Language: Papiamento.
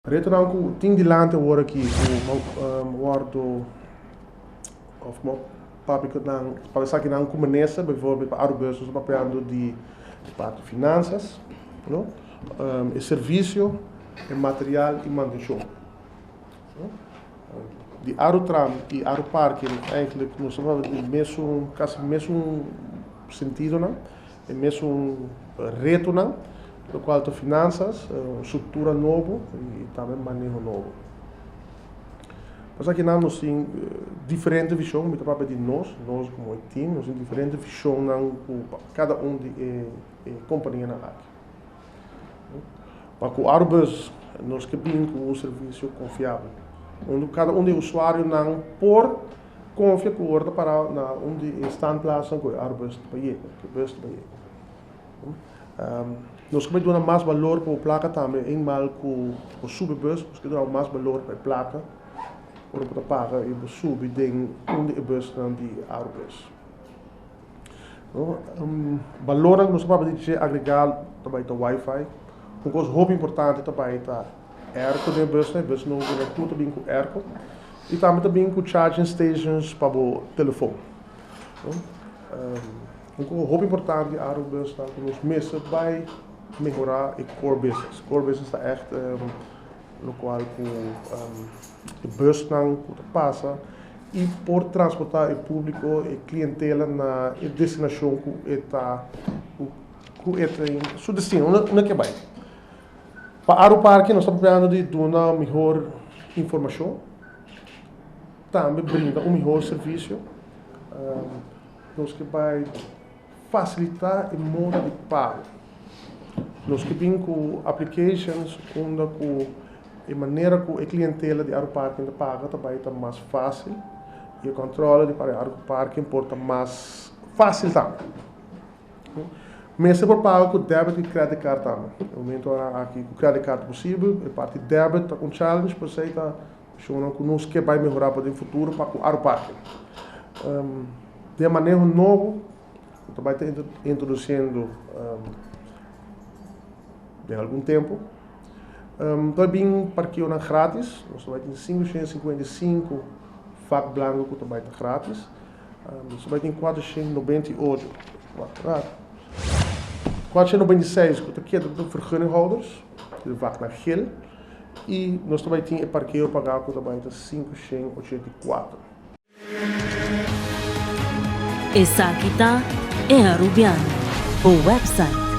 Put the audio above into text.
Retonan ku tin dilanti awor aki ku wòrdu òf ku papia ku nan papia esakinan ku minister bijvoorbeeld pa Arubus nos ta papiando di parti finansas no e servisio e material i mantenshon di Arutram i Aruparking eigenlijk nos ta papia di mesun kasi mesun sentidonan. E mesun retonan, lokual ta finansas, struktura nobo i tambe maneho nobo. Pasobra akinan nos tin diferente vishon, mi ta papia di nos, nos komo e team, nos tin diferente vishonnan ku kada un di e kompanianan aki. Pa ku Arubus nos ke bin ku un servisio konfiabel, unda kada un di e usuarionan por Konfia ku ora ta pará na un di e standplaatsnan ku e Arubus ta yega, ku e bus ta yega. Nos ke bai duna mas balor pa bo plaka tambe, eenmaal ku bo subi bus, nos ke duna bo mas balor pa e plaka ora bo ta paga i bo subi den un di e busnan di Arubus. Balornan ku nos ta papia di dje agregá ta bai ta wifi. Un kos hopi importante ta bai ta airco den e busnan, e busnan tur ta bin ku airco. I tambe ta bin ku charging stations pa bo telefon. Un kos hopi importante di Arubus ta ku nos mester bai mehorá e core business. Core business ta ègt lokual ku e busnan ku ta pasa i por transportá e públiko, e klientela na e destinashon ku e ta ku e tin su destino, unda ke bai. Pa Aruparke nos ta papiando di duna mihor informashon, tambe brinda un mihor servisio. Nos ke bai fasilitá e moda di pago. Nos ke bin ku applications unda ku e manera ku e klientela di Aruparking ta paga ta bai ta mas fásil i e kòntròle di Aruparking por ta mas fásil tambe. Mester por paga ku debit i credit card tambe. E momento aki ku credit card ta posibel, e parti debit ta un challenge, pero esei ta cuestionnan ku nos ke bai mehorá pa den futuro pa ku Aruparking. Den maneho nobo ku ta bai ta introdusiendo den algun tempu, ta bin parkeonan gratis. Nos ta bai tin 555 vak blanko ku ta bai ta gratis. Nos bai tin 498, 496 ku ta keda pa vergunninghouders, di vak na gel, i nos ta bai tin e parkeo pagá ku ta bai ta 584. Esaki ta E Arubiano, bo website.